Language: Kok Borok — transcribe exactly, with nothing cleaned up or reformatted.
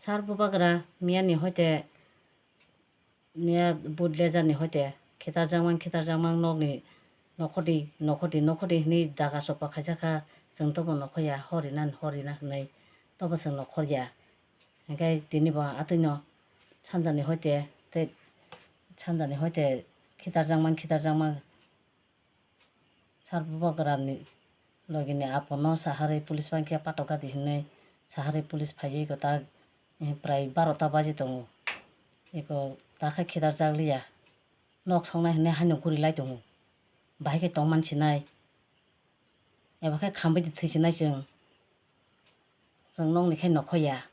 Sar bubagra miyani hoite, miya but lejarni hoite khitarjakmang khitarjakmang nokni nokhordi nokhordi nokhordi hwnwi daga chopha khaijakha, chwng tobo nokhorya, hor rina hor rina hwnwi tobo chwng nokhorya. Hinkhe tinibo atwino sanjani hoite tei sanjani hoite khitarjakmang khitarjakmang. Sar bubagrani logini apono saharwi police bai khe patok gadi hinwi saharwi police phaiwi eko ta, eh, prai barota baji tongo. Eko ta khe khidarjak liya. Nok soknai hinwi haino guri lai tongo. Bahai khe tongman sinai. Eba khe khambai di thwi sinai chwng. Chwng nokni khe nokhoya.